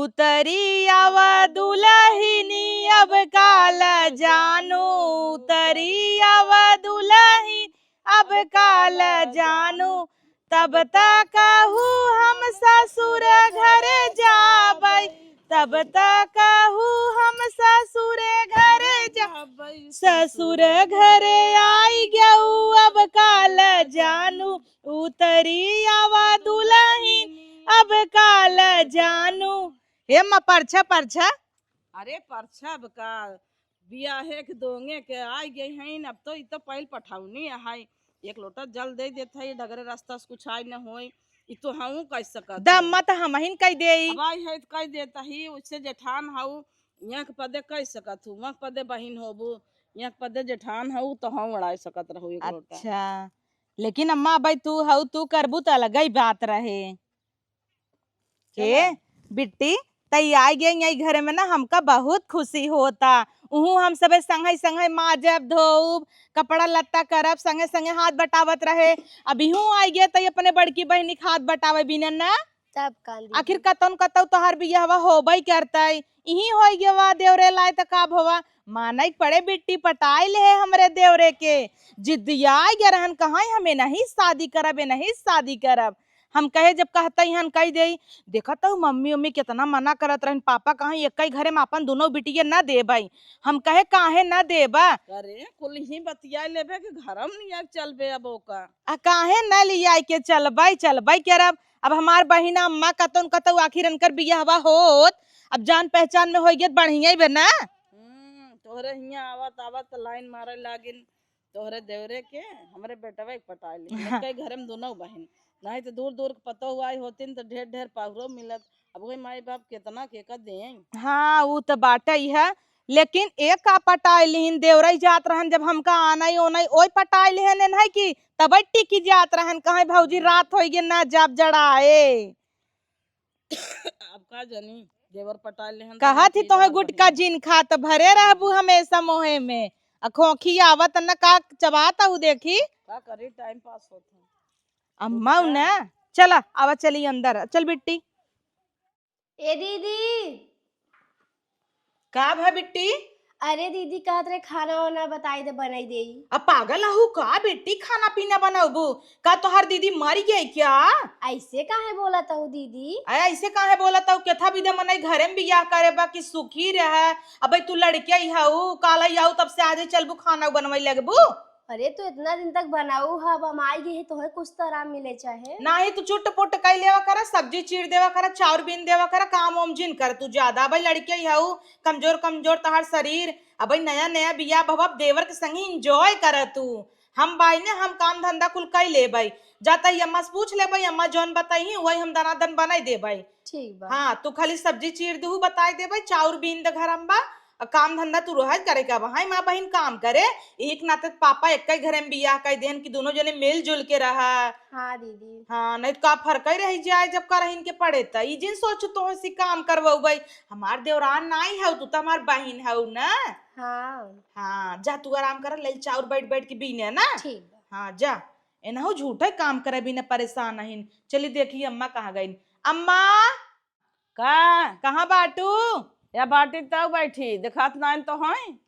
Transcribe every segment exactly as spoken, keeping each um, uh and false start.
उतरी आवा दुलहिनी अब काल जानू, उतरी आवा दुलहिन अब काल जानू, तब त कहू हम ससुर घर जाबै, तब त कहू हम ससुर घर जाबै, ससुर घर आई गऊ अब काल जानू, उतरी आवा दुलहिन अब काल जानू। हे अम्मा, परछा, परछा। अरे परछा अब का, बियाहे के दोंगे के आई गई हईन, अब तो ई तो पहिल पठौनी है, एक लोटा जल दे देत है, डगरे रास्ता से कुछ आई न होई, ई तो हमहू कह सकत द हई। अम्मा, त हमहिन कह देई। अब आई है त कह देत ही, उससे जेठान हऊ, यहाँ के पदे कह सकत हूँ, वहाँ के पदे बहिन होबू, यहाँ के पदे जेठान हऊ, तो हम उड़ाए सकत रहू एक लोटा। अच्छा, लेकिन अम्मा, अब तू हऊ, तू करबू त अलग ही बात रहे। चला। ए बिट्टी, तई आई गई यही घरे में ना, हमका बहुत खुशी होता। उहू हम सबे संगे संगे माजब, धोउब, कपड़ा लत्ता करब, संगे संगे हाथ बटावत रहे। अब इहू आई गए तई अपने बड़की बहिनी के हाथ बटावे बिना ना। तब का दीदी? आखिर कतौन कतौ तोहार बियाहवा होबई करतई, इही होई गवा देवरे लाए त का भवा, मानई के पड़े बिट्टी पटाई ले है हमरे देवरे के। जिद्दियाई गए रहन, कहाँ हमें नहीं शादी करब, ए नहीं शादी करब। हम कहे जब कहतई हन कह देई, देखत हऊ मम्मी उम्मी कितना मना करत रहन, पापा कहाँ एक ही घरे में अपन दोनों बिटिया न देबई। हम कहे काहे न देबा? अरे कुल ही बतिया लेबे कि घरम लिया के चलबे अब ओका। आ काहे न लिया के चलबई, चलबई करब। अब हमार बहिना अम्मा कतौन कतौ आखिर इनकर बियाहवा होत, अब जान पहचान में होई गई त बढ़िया ही बे ना। हम्म, तोहरे हियां आवत आवत लाइन मारे लागिन। तोहरे देवरे के हमरे बेटवा के पटाए ली। हाँ। कई घरे में दोनों बहिन, नहीं तो दूर दूर के पतोह आई होतिन तो ढेर ढेर पाहुरो मिलत। अब वही माई बाप कितना के का दें। हाँ, ऊ तो बाटे ही है, लेकिन एक का पटाए लिहिन, देवरई जात रहन जब हमका आनई ओनई ओई पटाए लिहन है कि तबई टिकी जात रहन, कहे भौजी रात होई गे ना जाब जड़ाए। अब का जानी, देवर पटाए लेहन त कहत ही हम तोहे की गुटका बात जिन खात भरे रहबू हमेशा मोहे में। आ खोखी आवत न का चबात हऊ देखी। का करी, टाइम पास होत है। अम्मा उ ना, चला आवा चली अंदर, चल बिट्टी। ए दीदी। का भा बिट्टी? अरे दीदी, कहत रहे खाना वाना बताई दे, बनाई देई। अब पागल अहू का बिट्टी, खाना पीना बनौबू? का तोहार दीदी मर गई क्या? ऐसे काहे बोलत हऊ दीदी? अरे ऐसे काहे बोलत हऊ? केथा बिधे मनई घरे में बियाह करे बा कि सुखी रहे। अबे तू लड़के ही हऊ, काल ही आऊ तब से आजे चलबू खाना बनवाई लगबू। अरे, तू इतना दिन तक बनाऊ ह, अब हम आई गए हैं, तोहे कुछ तो आराम मिले चाहे। नाही, तू चुट पुट कई लेवा करा, सब्जी चीर देवा करा, चाउर बीन देवा करा, काम वाम जिन कर तू ज्यादा। अबे लड़के ही हऊ, कमजोर कमजोर तहार शरीर, अबे नया नया बियाह भवा, देवर के संगी enjoy कर तू। हम बाई ने, हम काम धंधा कुल कई लेबई। जाता ही अम्मा से पूछ लेबई, अम्मा जौन बताई वही हम दनादन बनाई देबई। ठीक बा। हाँ, तू खाली सब्जी चीर दहू, बताई देबई, चाउर बीन द घर अम्बा, आ काम धंधा तू रोहज करे के। अब हाय माँ बहिन काम करे, एक नाते त पापा एक ही घरे में बियाह कई देहन कि दोनों जने मिलजुल के रहा। हाँ दीदी। हाँ, नहीं तो का फर्क ही रह जाए जब करहिन के पड़े त। ई जिन सोच तोह से काम करवउबई, हमार देवरान नाई हऊ, तू तो हमार बहिन हऊ ना। हाँ। हाँ, जा तू आराम कर, ले चाउर बैठ बैठ के बीने ना। ठीक बा। हाँ, जा। एनहु झूठे काम करे बिना परेशान हईन। चली देखी अम्मा कहाँ गईन। अम्मा! का? कहाँ बाटू? या बाटी तऊ बैठी, देखात नाइन तो हई।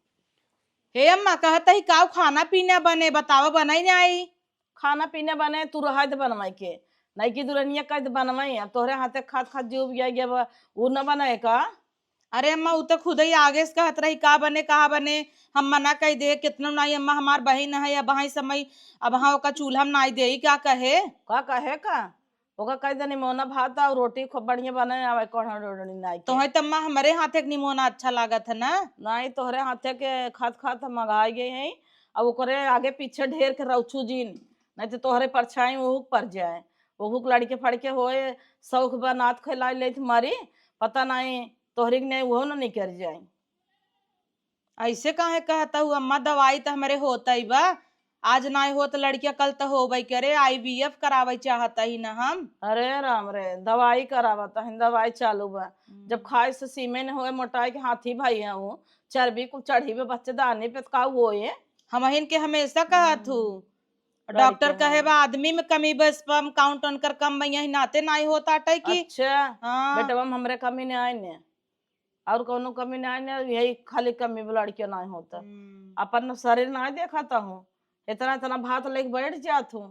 हे अम्मा, कहत ही काऊ खाना पीना बने, बतावा बनाई नाई। खाना पीना बने, तू रहा दे बनवाई के। नईकी दुल्हनिया कह दे बनवाई, अब तोहरे हाथे खात खात जीव गया गया बा, ऊ न बनाए का? अरे अम्मा, ऊ तो खुद ही आगे से कहत रही, "का बने, का बने?" हम मना कई दे, "कितनो नाई अम्मा, हमार बहिन है, अब हाँ समय, अब हाँ ओका चूल्हा में नाई देई, का कहे?" का कहे का? ओका कह दे, "निमोना भात और रोटी खूब बढ़िया बने, आवे कोढ़ा रोटी नाई के।" तोहे तो अम्मा, हमरे हाथे के निमोना अच्छा लागत है ना? नाई, तोहरे हाथे के खात खात हम अघाई गए हैं। अब ओकरे आगे पीछे ढेर के रौछू जीन, नहीं तो तोहरे परछाई ओहुक पर जाए, ओहुक लड़के फड़के होए, शौक बा नात खेलाए लेत मारी, पता नहीं तोहरी के नहीं उहो न निकर जाए। ऐसे काहे कहत हऊ अम्मा, दवाई त हमरे होत ही बा, आज नाय होत लड़किया कल त होबे करे, आईवीएफ करावे चाहत ही न हम। अरे राम रे, दवाई करावत ही, दवाई चालू बा। हम्म। जब खाए से सीमे न होए, मोटाई के हाथी भाई हैं वो, चर्बी कुल चढ़ी बे बच्चेदानी पे, त का होए? हमहिन के हमेशा कहत हू। हम्म। डॉक्टर कहे बा, आदमी में कमी बा, sperm count उनकर कम बा, यही नाते नाई होत आटे कि अच्छा, हाँ। बेटवा में हमरे कमी नाई ने, और कौनो कमी नाई ने, यही खाली कमी बा, लड़किया नाई होता। हम्म। अपन शरीर नाई देखत हूँ, इतना इतना भात लेके बैठ जात हूँ।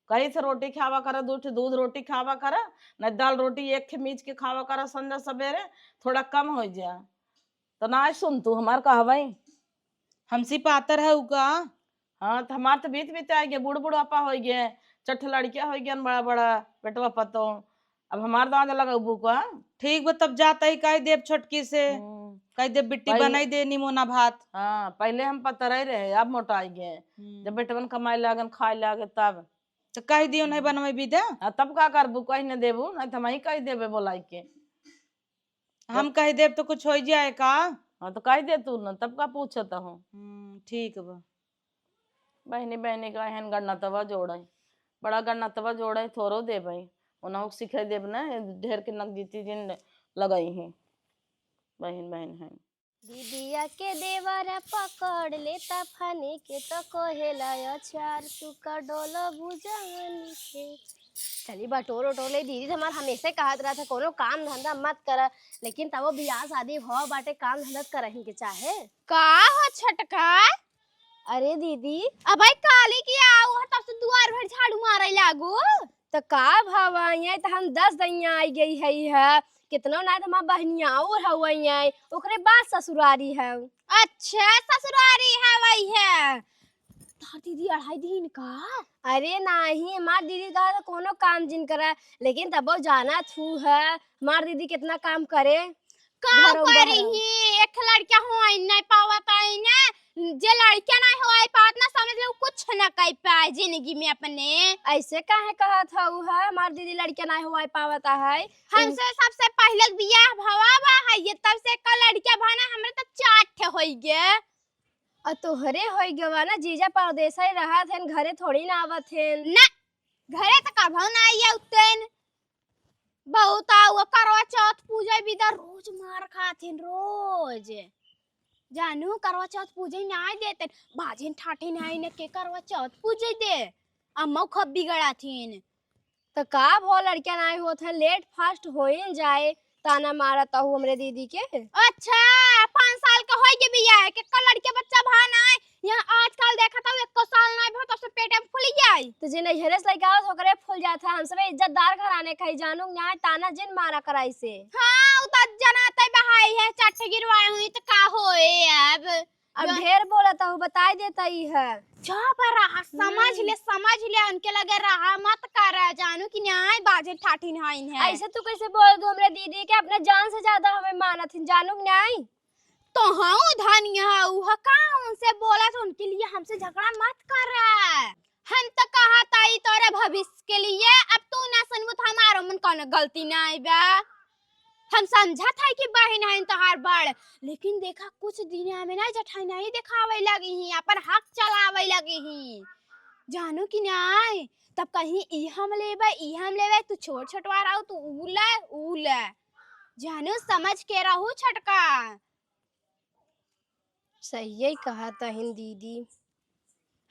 कही थे रोटी खावा करा, दू ठे दूध रोटी खावा करा, न दाल रोटी एक ठे मीज के खावा करा संझा सबेरे, थोड़ा कम हो जा। तो नाई सुन तू हमार कहवाई। हमसे पातर है उका। हाँ, तो हमार तो बीत बीत आइ गए, बूढ़ बुढ़ापा होइ गए, चट्ठ लड़किया होइ गए बड़ा बड़ा, बेटवा पतो। अब हमार दाँद लगबू का? ठीक बा, तब जाता ही कह देब छोटकी से, हम्म। कह देब बिट्टी पहले बनाई दे निमोना भात। हाँ, पहले हम पतरई रहे, अब मोटाई गए। हम्म। जब बेटवन कमाए लागन, खाए लागे तब। तो कह दियो नहीं हम्म। बनवे भी दे। हाँ, तब का करबू, कह न देबू, नहीं तो हम ही कह देबे बोलाई के। हम जब कह देब तो कुछ हो जाए का? हाँ, तो कह दे तू न, तब का पूछत हो? हम्म, ठीक बा। बहिनी, बहिनी का एहन गन्नतवा जोड़े, बड़ा गन्नतवा जोड़े, थोरो देबे, उनहु के सिखाई देब ना, ढेर के नकजीती जिन लगई ही, बहिन, बहिन है। दीदिया के देवरा पकड़ लेता फानी के, तो कहेला अचार तू का डोलबू जवानी के। चली बटोर उटोर ले, दीदी तो हमार हमेशा कहत रहत है, कोनो काम धंधा मत करा, लेकिन तबो बियाह शादी हो बाटे, काम धंधा करहिन के चाहे। का हो छोटका? अरे दीदी। अबे काली की आऊ है, तब से दुआर भर झाड़ू मारे लागू। त का भवा, यहाँ त हम दस दैया आई गई है, है। कितनो ना त हमार बहनिया और हवई है, ओकरे बाद ससुरारी है। अच्छा, ससुरारी हवई है। तार दीदी अढ़ाई दिन का? अरे नाही, हमार दीदी का तो कोनो काम जिन करा, लेकिन तबो जाना थू है, हमार दीदी कितना काम करे। का घरों करी बहरों। ही, एक लड़का हो आई नहीं पावत आई ना, जे लड़का नहीं हो आई पावत ना, समझ लो कुछ ना कर पाए जिंदगी में अपने। ऐसे काहे कहत हऊ है, हमार दीदी लड़का नहीं हो आई पावत है। हमसे सबसे पहले बियाह भवा बा है, ये तब से का लड़का भाना हमरे तो चार ठे होई गे। आ तोहरे होई गवा ना, जीजा परदेस ही रहत हेन, घरे थोड़ी ना आवत हेन। ना, घरे त कभो ना आइया उतेन। बहुत आउ, करवा चौथ पूजे बिदा रोज मार खाथिन, रोज। जानू, करवा चौथ पूजे ना देतेन, बाजिन ठाठी ना आइन के करवा चौथ पूजे दे। अम्मा खूब बिगड़ाथिन। त का भो लड़किया नाई होत है, late fast होइन जाए, ताना मारत हऊ हमरे दीदी के। अच्छा, पाँच साल के होई के बियाह है, केकर लड़के बच्चा भा नाई, यहाँ आजकल देखत हऊ एको साल नाई भा तब से पेटे में फूल जाई। त जे नैहरे से लइका आवत ओकरे फूल जात है, हम सब इज्जतदार घराने खाई जानू नाई, ताना जिन मारा कराई से। हाँ, उ त जनाते बहाई है, चट्ट गिरवाए हुई त का होए अब। अब या- ढेर बोलत हऊ, बताई देता ही है। चुप रहा, समझ हम्म। ले, समझ ले, उनके लगे रहा मत कर, जानू कि नाई बाजे ठाठी नाइन है। ऐसे तू कैसे बोल दू हमरे दीदी के, अपने जान से ज्यादा हमें मानत हिन, जानू कि नाई? तो हाँ, धनिया, उ ह का उनसे बोला तो उनके लिए हमसे झगड़ा मत कर। हम तो कहा ताई तोरे भविष्य के लिए, अब तू ना सुनबू तो हमारो मन कौनो गलती नाई बा। हम समझत है कि बहिन हइन तोहार बड़, लेकिन देखा कुछ दिन में ना जेठाई नहीं देखावे लगी ही, अपन हक चलावे लगी ही। जानू कि नाई, तब कहीं ई हम लेबे, ई हम लेबे, तू छोट छोट वाला हो, तू ऊ ले, ऊ ले। जानू समझ के रहू छोटका। सही कहत हइन दीदी।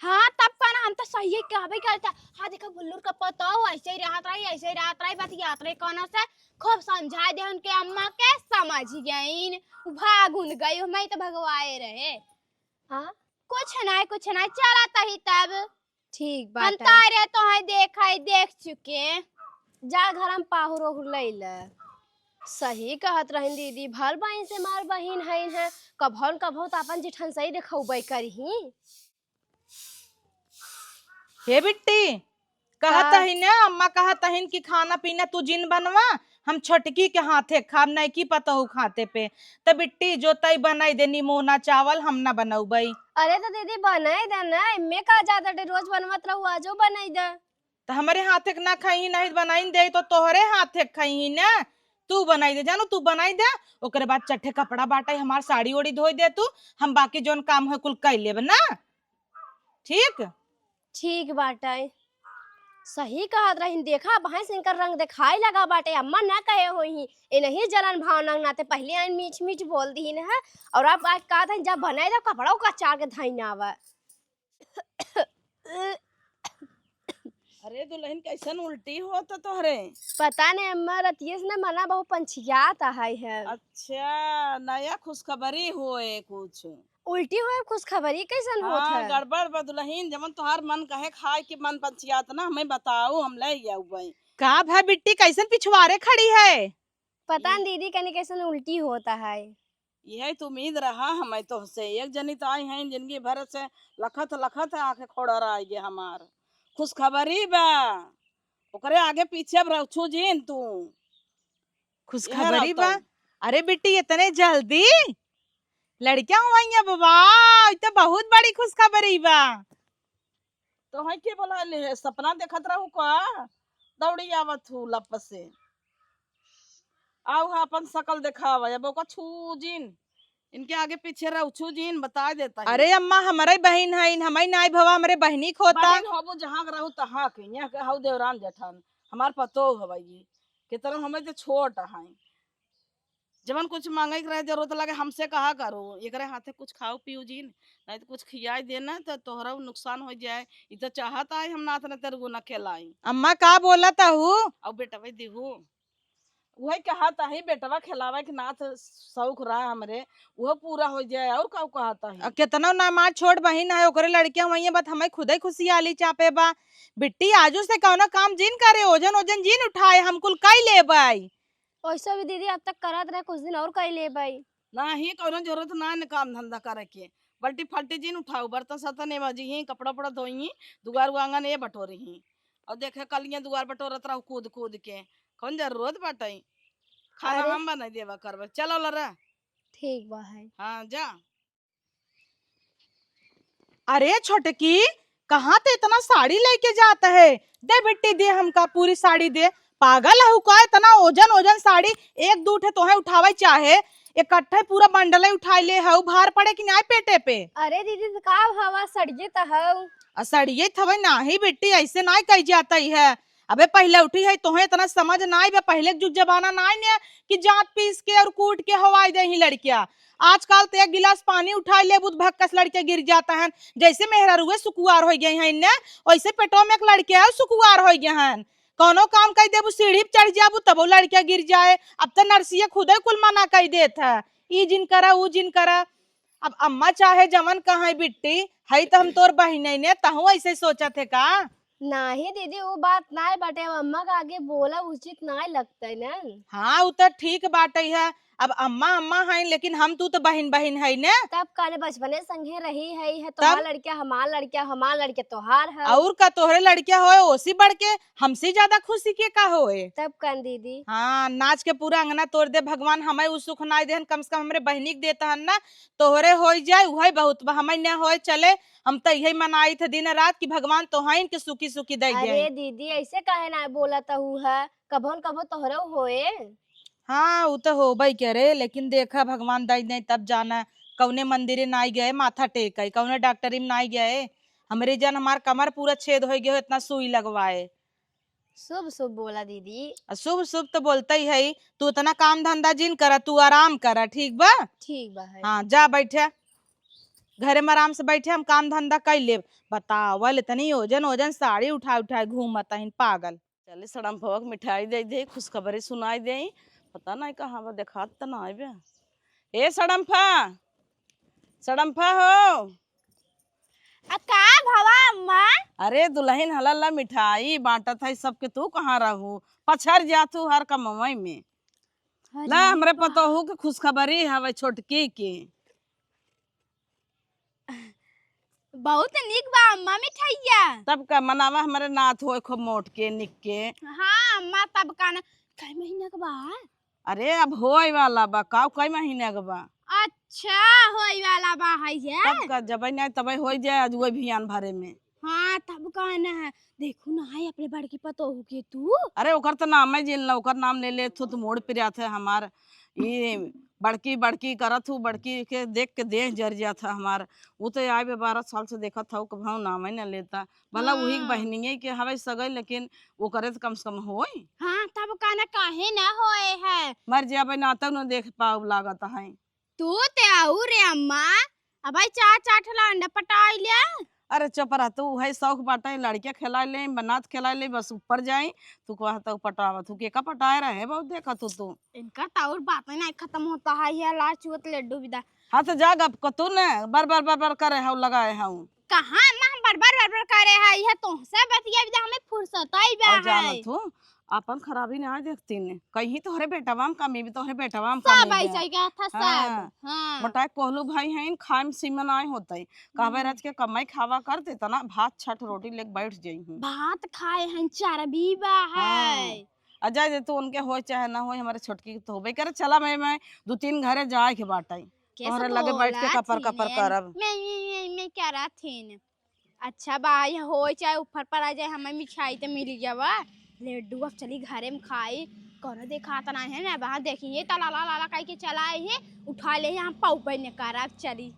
हाँ, तब का ना, हम तो सही कहबे करता। हाँ, देखा, बुल्लुर का पतोह ऐसे ही रहत रही, ऐसे ही रहत रही, बतियात रही कोनो से, खूब समझाए दे उनके अम्मा के, समझ गईन, उ भाग उन गई, हमें तो भगवाए रहे। हाँ? कुछ नाई, कुछ नाई, चलत ही तब। ठीक हम बाटे। तारे तो है देख, है देख चुके। जा घर में पाहुर ओहुर लई ले। सही कहत रहिन दीदी, भल बहिन से मार बहिन हइन है, कभौन कभौ त अपन जेठन सही देखौबे करही। हे बिट्टी, कहत का? ही ना, अम्मा कहत हइन कि खाना पीना तू जिन बनवा, हम छोटकी के हाथे खाब, नइकी पतोहू के हाथे पे। त बिट्टी जो तई बनाई दे निमोना चावल, हम ना बनौबई। अरे त दीदी बनाई दे ना, इम्मे का जात बाटे, रोज बनवत रहू, आजो बनाई दे। त हमरे हाथे के ना खइही, नहीं बनाइन दे तो तोहरे हाथे के खइही ना। तू बनाई दे जानू, तू बनाई दे। ओकरे बाद चट्ठे कपड़ा बाटे हमार, साड़ी ओड़ी धोई दे तू, हम बाकी जौन काम है कुल कर लेब ना। ठीक? ठीक बाटे। सही कहत रहिन, देखा भैंस इनकर रंग देखाई लगा बाटे। अम्मा ना कहे होई, इनही जलन भावना के नाते पहले आइन मीठ मीठ बोल दीन है, और अब आज कहत हइन जब बनाई दे कपड़ा का चार के धइन आवे। अरे दुलहिन, कैसन उल्टी होत तोहरे? पता नहीं अम्मा, रतिये से ना मना बहुत पंछियात आहै है। अच्छा, नया खुशखबरी होए कुछ? उल्टी होए खुशखबरी कैसन होत हाँ, है? गड़बड़ बा दुलहिन, जवन तोहार मन कहे खाए के मन पंछियात ना, हमें बताओ, हम ले आउबे। का भा बिट्टी, कैसन पिछवारे खड़ी है? पता न दीदी, कनी कैसन उल्टी होत है। यही तो उम्मीद रहा हमें तोहसे। एक जनी तो आई हैं जिंदगी भर से लखत लखत आके खोड़र आइगे हमार। खुशखबरी बा, ओकरे आगे पीछे अब रउछू जिन तू। खुशखबरी बा? अरे बिट्टी, इतने जल्दी लड़कियां हुआइया बाबा, ई तो बहुत बड़ी खुशखबरी बा। तो है के बोला ले, सपना देखत रहू का? दौड़ी आवत हूँ लप से। आउ हा अपन शकल देखावा, अब ओका छू जिन, इनके आगे पीछे रउछू जिन, बताइ देता है। अरे अम्मा, हमरे बहिन है, इन हमई नाई भवा, हमरे बहिनी खोता। बहिन होबो जहाँ के रहू तहाँ के, यहाँ के हऊ देवरान जेठान, हमार पतोह हवा ये, के तरह हमें तो छोट है। जवन कुछ मांगे के रहे, जरूरत लगे, हमसे कहा करो, एकरे हाथे कुछ खाओ पियो जिन, नहीं तो कुछ खियाई देना तो तोहरा नुकसान हो जाए। ई तो चाहत है हम नात न तेरे गुना खेलाई। अम्मा का बोलत हू? अब बेटवा देहू, उहे कहत ही बेटवा खेलावे के नात शौक रहा हमरे, उहो पूरा हो जाए। और का कहत ही? अ, केतनो ना मार छोट बहिन है, ओकरे लड़कियां हुआइया, बात हमें खुदे खुशियाली चापे बा। बिट्टी, आजू से कौनो काम जिन करे, ओजन ओजन जिन उठाए, हम कुल कई लेबै। ओइसे भी दीदी अब तक करत रहे, कुछ दिन और कई लेबै। नाही, कौनो जरूरत ना न काम धंधा करे के। बल्टी फल्टी जिन उठाऊ, बर्तन सर्तन ए मजिही, कपड़ा उपड़ा धोइही, दुआर आंगन ए बटोरिही। और देखे कलियां दुआर बटोरत रहू कूद कूद के, कौन जरूरत बाटे? खाना अरे। हम बनाई देवा करबे, चलो लरा। ठीक बा है। हाँ, जा। अरे छोटकी, कहाँ ते इतना साड़ी लेके जात है? दे बिट्टी, दे हमका पूरी साड़ी दे। पागल हऊ का? इतना ओजन ओजन साड़ी, एक दू ठे तोहे उठावे चाहे, इकट्ठे पूरा बंडले उठाई ले हऊ, भार पड़े कि नाय पेटे पे? अरे दीदी, तो का हवा, सड़िए त हऊ। आ सड़िए थवे नाही बिट्टी, ऐसे नाय कही जात है। अबे पहिले उठी है, तोहे इतना समझ नाय बे, पहिले के जुग जमाना नाय ने कि जांत पीस के और कूट के हवाई दे ही लड़किया। आजकल तो एक गिलास पानी उठाई लेबू त भक्कस लड़के गिर जात हैं, जैसे मेहरारुए सुकुवार हो गई हैं इन्ने, वैसे पेटो में एक लड़के और सुकुवार हो गए हैं। कौनो काम कई देबू, सीढ़ी पे चढ़ जाबू, तबो लड़के गिर जाए। अब तो नरसिया खुदे कुल मना कई देत है, ई जिन करा, ऊ जिन करा। अब अम्मा चाहे जवन कहे बिट्टी, हई तो हम तोर बहिन ने, तहू ऐसे सोचत है का? नाही दीदी, ऊ बात नाय बाटे, अब अम्मा के आगे बोला उचित नाय लगता है ना। हाँ, ऊ तो ठीक बाटे है। अब अम्मा अम्मा हैं, लेकिन हम तू तो बहिन बहिन है ने। तब काले बचपने संगे रही है, है तोहार तब? लड़किया हमार लड़किया, हमार लड़किया तोहार है। और का, तोहरे लड़किया होए ओसी बढ़ के, हमसे ज्यादा खुशी के का होए? तब कन दीदी। हाँ, नाच के पूरा अंगना तोड़ दे भगवान, हमें उ सुख नाय देहन, कम से कम हमरे बहिनी के देता हन ना, तोहरे होई जाए, उहे बहुत बा, हमें न होए चले। हम तो यही मनाई थे दिन रात कि भगवान तोहाइन के सुखी सुखी दे अरे जाए। दीदी, ऐसे काहे ना बोलत हू है, कभो न कभो तोहरो होए। हाँ, उ तो होबे करे, लेकिन देखा भगवान दे दे तब जाना, कौने मंदिरे नाई गए माथा टेके, कौने डॉक्टरी में नाई गए। हमरे जन हमार कमर पूरा छेद हो गए हो इतना सुई लगवाए। शुभ शुभ बोला दीदी। आ शुभ शुभ तो बोलते ही है, तू इतना काम धंधा जिन करा, तू आराम करा, ठीक बा? ठीक बा है। हाँ, जा बैठे, घरे में आराम से बैठे, हम काम धंधा कर लेब। बतावल, इतनी ओजन ओजन साड़ी उठा उठा घूमत हइन पागल। चली सड़म्फवा के मिठाई दे दे, खुशखबरी सुनाई दे। पता नहीं कहाँ बा, देखात त ना आइबे। ए सड़म्फा, सड़म्फा हो। आ का भवा अम्मा? अरे दुलहिन, हला ला मिठाई बांटत है सबके, तू कहाँ रहू? पछर जा तू हर कमवई में। अरे ला, हमरे का- पतोहू के खुशखबरी हवे छोटकी के। बहुत निक बा अम्मा मिठाइया। तब का मनावा हमरे नात होए खूब मोट के, निक के। हाँ अम्मा, तब का ना। कै महीना के बा? अरे अब होए वाला बा, काऊ कै महीना के बा। अच्छा, होए वाला बा है ये? तब का जबै नहीं तबै होई जाए, आज वही भियान भरे में। हाँ, तब का ना है। देखू ना है अपने बड़की पतोहू के तू। अरे ओकर तो नाम है जिन ला, ओकर नाम ले ले थू तो मूड़ पिरात है हमार। ये बड़की बड़की करत हूँ, बड़की के देख के देह जर जात है हमार। वो तो आए बे बारह साल से देखत हूँ, कभू नाम ही न लेता। भला वही के हाँ। बहिनिये के हवे सगई, लेकिन ओकरे तो कम से कम होई। हाँ, तब का ना काहे ना होए है। मर जाबे ना तब न देख पाउब लागत है। तू ते आऊ रे अम्मा, अबै चार चार ठला अंडा पटाई ले। अरे चुप रह तू, उहइ सौख बाटइ, लड़किया खेलाइ लेइ, बनात खेलाइ लेइ, बस ऊपर जाई। तू कहत हउ पटावत हउ, केका पटाए रहे, बहुत देखत हउ तू। इनका त अउर बातइ नाहीं खतम होत ह, यह लार चुअत लड्डू बिदा। हाँ त जा गप क तू न, बर बर बर बर करत हउ, लगाए हउ। कहाँ अम्मा हम बर बर बर बर करत हई, यह तोहसे बतियाइ बिदा, हमें फुर्सतइ बा अउर है। जानत हउ, आपन खराबी नाहीं देखती ने, कहीं तोहरे बेटवा म कमी बा, तोहरे बेटवा म सब कमी बा। अइसइ कहत ह, सब। हाँ। हाँ। मोटाए कोहलू भाई हइन, खाए म सीमा नाहीं होतइ। कहबइ हम्म। रच के कमाई खावा कर, त एतना भात छठ रोटी लेके बैठ जइहीं। भात खाए हइन, चरबी बा है। हाँ। आ जाए दे तू, उनके होए चाहे ना होए, हमरे छोटकी के त होबे करे। चला मैं, मैं दू तीन घरे जाए के बाटइ। के तोहरे सब लगे बैठ के बोला कपर कपर थीन? करब। मैं, मैं, मैं, मैं करत थीन। अच्छा बा, यह होए चाहे ऊपर पर आ जाए, हमें मिठाई त मिल जावा। लड्डू अब चली घरे में खाई, कोनो देखात नाहीं है ना, वहाँ देखिए त लाला लाला कहि के चला आई है, उठा ले हम पौबे ने करब, चली।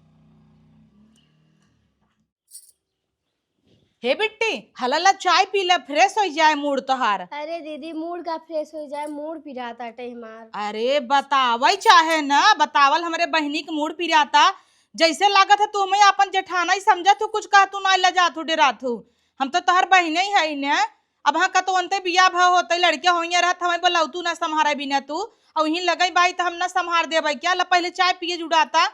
हे बिट्टी, हला ला चाय पी ले, fresh होइ जाए mood तोहार। अरे दीदी, mood का fresh होइ जाए, mood पिरात आटे हमार। अरे बतावइ चाहे ना, बतावल हमरे बहिनी के mood पिराता। जइसे लागत ह तू हमें आपन जेठानइ समझत हउ, कुछ कहत हउ नाहीं, लजात हउ, डेरात हउ। हम त तोहर बहिनइ हई न। अब हाँ कतउ अंते बियाह भा होतइ, लड़किया होइया रहत, हमें बोलउतू न सम्हारइ बिना तू, अउ उहीं लगइ बाइ त हम न सम्हार देबइ का? ला पहिले चाय पिए जुड़ाता।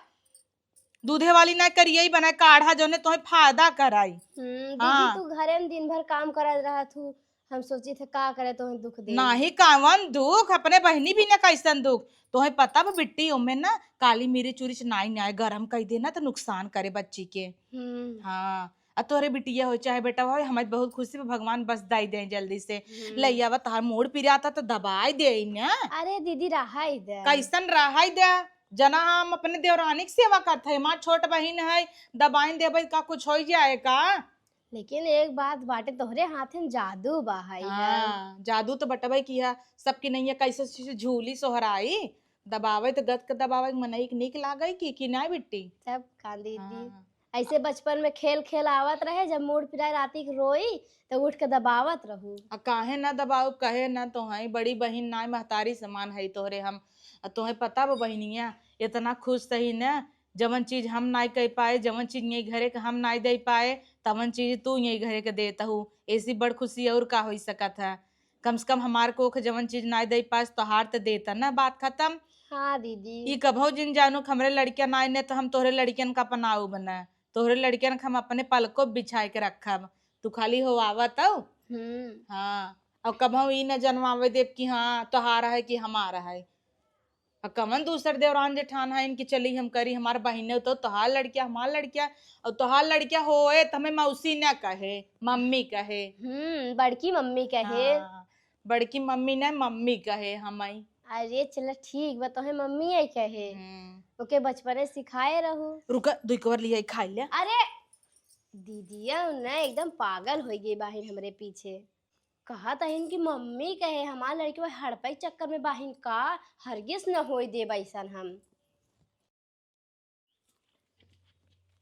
दूधे वाली ना करियई बनाए काढ़ा, जउने तोहे फायदा कराई। हम्म, दीदी, हाँ। तू घरे में दिन भर काम करत रहत हू, हम सोचित है का करे तोहे दुख दे। नाही, कवन दुख, अपने बहिनी बिना कइसन दुख। तोहे पता बा बिट्टी, ओमे ना काली मिरिच उरिच नाई नाई गरम कइ दे ना, त नुकसान करे बच्ची के। हम्म। हाँ, आ तोहरे बिटिया होइ चाहे बेटा होइ, हमें बहुत खुशी बा, भगवान बस दइ दे जल्दी से। हम्म। लइ आवा, तोहार मूड़ पिराता त दबाइ देई ना। अरे दीदी, रहइ दे। कइसन रहइ दे? जना हम अपने देवरानी के सेवा करत हई, हमार छोट बहिन है, दबाइन देबइ का कुछ होइ जाए का? लेकिन एक बात बाटे, तोहरे हाथे में जादू बा है। हाँ, जादू त बटबइ किहा, सबकी नइया कइसे झूली सोहराई, दबावइ त गत के दबावइ मनई के नीक लागइ कि, कि नाई बिट्टी? तब का दीदी? हाँ। अइसे बचपन में खेल खेल आवत रहे, जब मूड़ पिराए राती के रोई, त उठ के दबावत रहू। आ काहे ना दबाउब, कहे ना तोहई, बड़ी बहिन नाई महतारी समान हई तोहरे हम। आ तोहे पता बा बहिनिया, एतना खुश सही ना, जवन चीज हम नाई कइ पाए, जवन चीज यही घरे के हम नाई दइ पाए, तवन चीज तू यही घरे के देत हू। एसी बड़ खुशी अउर का होइ सकत है? कम से कम हमार कोख जवन चीज नाई दइ पास, तोहार त देता ना, बात खतम। हाँ दीदी। ई कभउ जिन जानू कि हमरे लड़किया नाई ने त हम तोहरे लड़कियन का अपनाउब ना, तोहरे लड़कियन का हम अपने पलको बिछाए के रखब। तू खाली हो आवत हऊ। हम्म। हाँ, अउर कभउ ई न जनवावे देब कि हाँ तोहार है कि हमार है। आ कवन दूसर देवरान जेठान है इनकी चली हम करी, हमार बहिने तो तोहार लड़किया, हमार लड़किया, अउर तोहार लड़किया होए त हमें मौसी न कहे, मम्मी कहे। हम्म, बड़की मम्मी कहे। हाँ, बड़की मम्मी न, मम्मी कहे हमई। अरे चला ठीक बा, तोहे मम्मी आई कहे। हम्म। ओके बचपने सिखाए रहू। रुका, दुई कवर लिया खाई ले। अरे दीदिया न एकदम पागल होइ गई बाहिन हमरे पीछे। कहत हइन कि मम्मी कहे, हमार लड़की वही हड़पई चक्कर में बाहिन का, हरगिज न होई देब अइसन हम।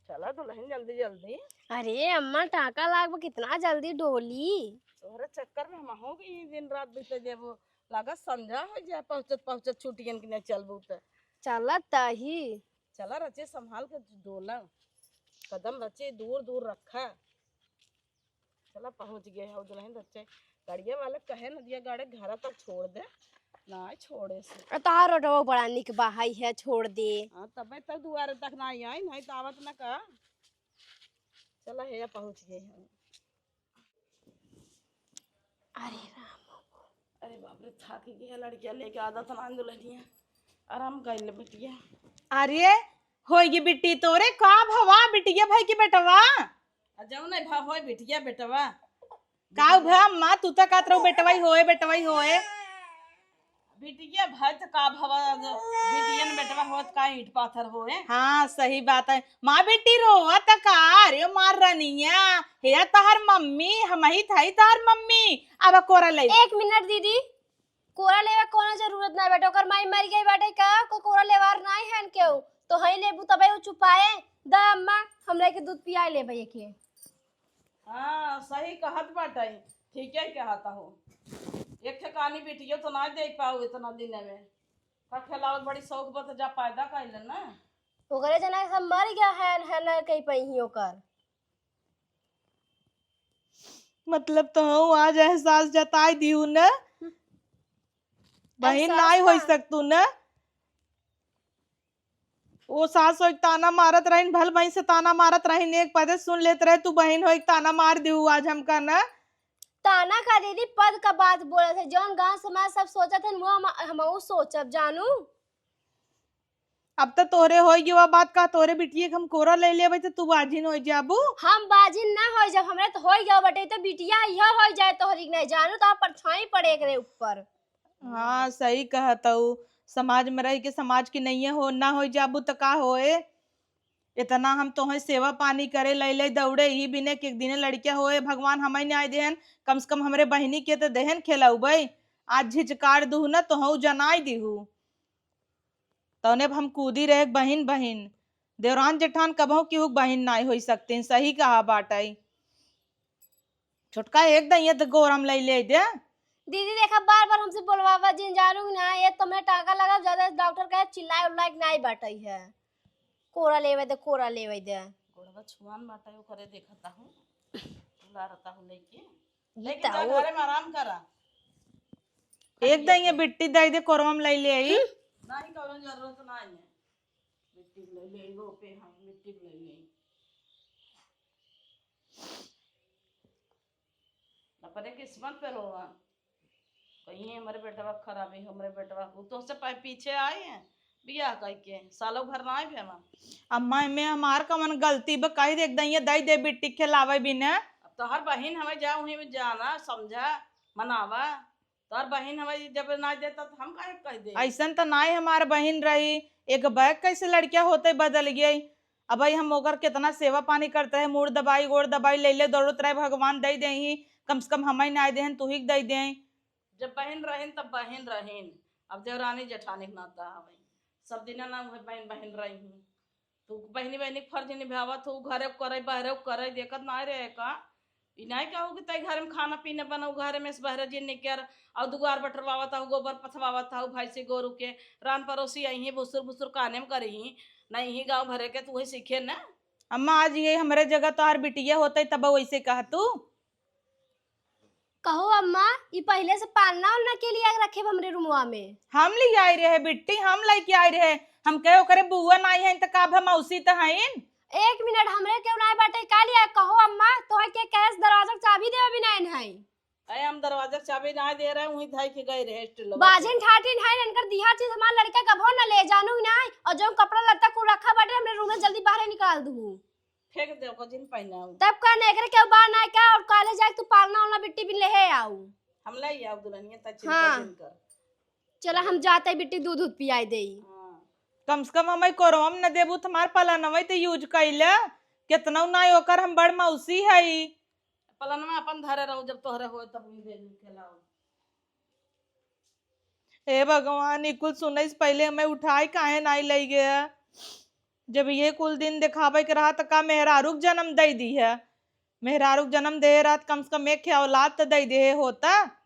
चला दुलहिन जल्दी जल्दी। अरे अम्मा, टाका लाग बा, कितना जल्दी डोली। तोहरे चक्कर में हमहू के ई दिन रात बीते जेबो, लागत संझा होइ जाए पहुँचत पहुँचत छुट्टियन के नहीं चलबू त। चला तही। चला रचे संभाल के डोला, कदम रचे दूर दूर रखा। चला पहुँच गए हो दुलहिन, रचे गाड़िया वाला कहे न दिया गाड़े घर तक छोड़ दे, नाहीं छोड़े से। आ, तोहार रोडवा बड़ा निक बा, हई है, छोड़ दे। हाँ, तबे तक दुआरे तक नाहीं आई, नाहीं त आवत न का। चला हे, पहुँच गए हम। अरे राम। अरे बाप रे, थाक गया लड़किया लेके, आदत ना दुलहिनिया। आराम कर ले बिटिया। अरे, होइगी बिट्टी तोरे, का भवा बिटिया भाई की बेटवा? आ जाओ ना भा होए बिटिया बेटवा। का भा अम्मा, तू त कहत रहू बेटवाई होए, बेटवाई होए। बिटिया भाई त का भवा, बिटियन बेटवा होत का ईंट पाथर होए। हाँ, सही बात है। माँ बिट्टी रोवत का? अरे मार रनिया, हे तहर मम्मी, हमही थई तहर मम्मी। अब कोरा ले। एक मिनट दीदी, कोरा लेवे कोनो जरूरत ना बेटा, ओकर माई मर गई बाटे का? को कोरा लेवार नाई है केहू, तो हई लेबू तबे उ चुपाए। द अम्मा, हमरा के दूध पियाए लेबे एके। हाँ, सही कहत बाटे, ठीके कहत हो। एक ठेकानी बिटियो तो ना दे पाओ इतना दिन में। का खेलावत बड़ी शौक बा, तो जा पैदा कइले ना। ओकरे जना के सब मर गया है, है ना कहीं पइही ओकर। मतलब तोहू आज एहसास जताई दिहू न, बहिन एहसास नाई होई का? सकतू न। ओ सास होई ताना मारत रहिन, भल बहिन से ताना मारत रहिन, एक पदे सुन लेत रहे, तू बहिन होई ताना मार दिहू आज हमका न। ताना का दीदी, पद का बात बोलत है, जौन गांव समाज सब सोचत है वो हम हमहू सोचब जानू। अब त तोहरे होई गवा बात, का तोहरे बिटिये के हम कोरा ले लेबै त तू बाझिन होई जाबू? हम बाझिन ना होई जाब, हमरे त होई गवा बटे, त बिटिया इहो होई जाए तोहरी के नहीं जानू, त परछाई पड़े एकरे ऊपर। हाँ, सही कहत हऊ। समाज में रह के समाज की नइये हो, ना होई जाबू त का होए? इतना हम तोहे सेवा पानी करे लैले दौड़े, ई बिने कि एक दिने लड़किया होए, भगवान हमई न्याय देहन, कम से कम हमरे बहिनी के त देहन खेलौबै। आज झिझकार दुहू न तोहू जनाई दिहू। तौने अब हम कूदी रहे बहिन बहिन। देवरान जेठान कबहू केहू बहिन नाई होई सकतीन, सही कहा बाटई। छोटका एक दइया त गोरम लई ले दे। दीदी देखा, बार बार हमसे बोलवावा जिन जानू कि ना, ये तुम्हें टाका लगा, ज्यादा डॉक्टर कहे चिल्लाए उल्लाए के नाई बाटई है। कोरा लेवे दे, कोरा लेवे दे। गोड़वा छुआन बाटई, ओकरे देखता हूँ, बुला रहता हूँ लेके। लेके जा, घरे में आराम करा। एक दइया बिट्टी दे दे, कोरवा में लई ले आई। हम्म। नहीं, कौनो जरूरत नहीं है। बिट्टी ले ले, वो पे हम बिट्टी ले ले। अपने किस्मत पे रोवा। कहीं हमरे बेटवा खराबी, हमरे बेटवा, वो तो से पा-, पीछे आई है, बियाह कई के, सालों भर ना आए भेवा। अम्मा, एमे हमार कवन गलती बा? कही दे, एक दइया दई दे बिट्टी खेलावे बिना। अब तोहर बहिन हमें जा, उहीं में जाना, समझा, मनावा। तोहर बहिन हमें जब ना देता तो हम काहे कह दे? ऐसन त नाई हमार बहिन रही, एक बैग कैसे लड़किया होते बदल गई। अब भाई हम ओकर कितना सेवा पानी करते रहे, मूड़ दबाई, गोड़ दबाई, ले ले दौड़त रहे, भगवान दई देही, कम से कम हमें ना देहन, तू ही दई दे। जब बहिन रहिन तब बहिन रहिन, अब देवरानी जेठानी के नाता हवे, सब दिना ना उहे बहिन बहिन रही। तू बहिनी बहिनी के फर्ज निभावत हो, घरे करे बहरे करे, देखत ना रहे का? ई नाई कहू कि तई घर में खाना पीना बनाऊ, घर में से बहरे जिन निकर, और दुआर बटरवावत हऊ, गोबर पथवावत हऊ, भैंसी गोरू के रान परोसी अइहीं, भुसुर भुसुर काने में करिहीं, नहीं ही गाँव भरे के तू ही सीखे न। अम्मा, आज ये हमरे जगह तोहार बिटिया होते तब वैसे कह तू। कहो अम्मा, ई पहिले से पालना उलना के लिए रखे हमरे रूमवा में। हम ले आई रहे बिट्टी, हम लेके आई रहे। हम कहे ओकरे बुआ नाई है त का, हम मौसी त हईन। एक मिनट, हमरे केहू नाई बाटे का लिया? कहो अम्मा, तोहे के कहे से दरवाजा के चाबी देवे भी नाई है। अरे हम दरवाजा के चाबी नाई दे रहे, वहीं धई के गए रहे स्टूल। बाजिन ठाटिन है, इनकर दिहा चीज हमार लड़का कभो न ले जानू ही नाई। और जो कपड़ा लत्ता कुल रखा बाटे हमरे रूम में, जल्दी बाहर निकाल दू। फेंक दे ओकर जिन पहनाऊ। तब का ने एकरे के बार ना का, और काले जाके तू पालना वाला बिट्टी भी ले हे आऊ। हम ले आऊ दुल्हनिया, त चिंता हाँ। जिन कर। चला हम जाते बिट्टी दूध दूध पियाई देई। हाँ। कम से कम हमें कोरवा में न देबू त हमार पलनवा त यूज कइले। केतनौ ना ओकर हम बड़ मौसी हई। पलनवा अपन धरे रहो, जब तोहरे होए तब उही दे दू के लाओ। हे भगवान, ई कुल सुनई से पहिले हमें उठाए काहे नाई लई गया? जब ये कुल दिन देखावे के रहा त का मेहरारू के जन्म दई दी है? मेहरारू के जन्म दे रहा त कम से कम एक ठे औलाद त दई दे होता।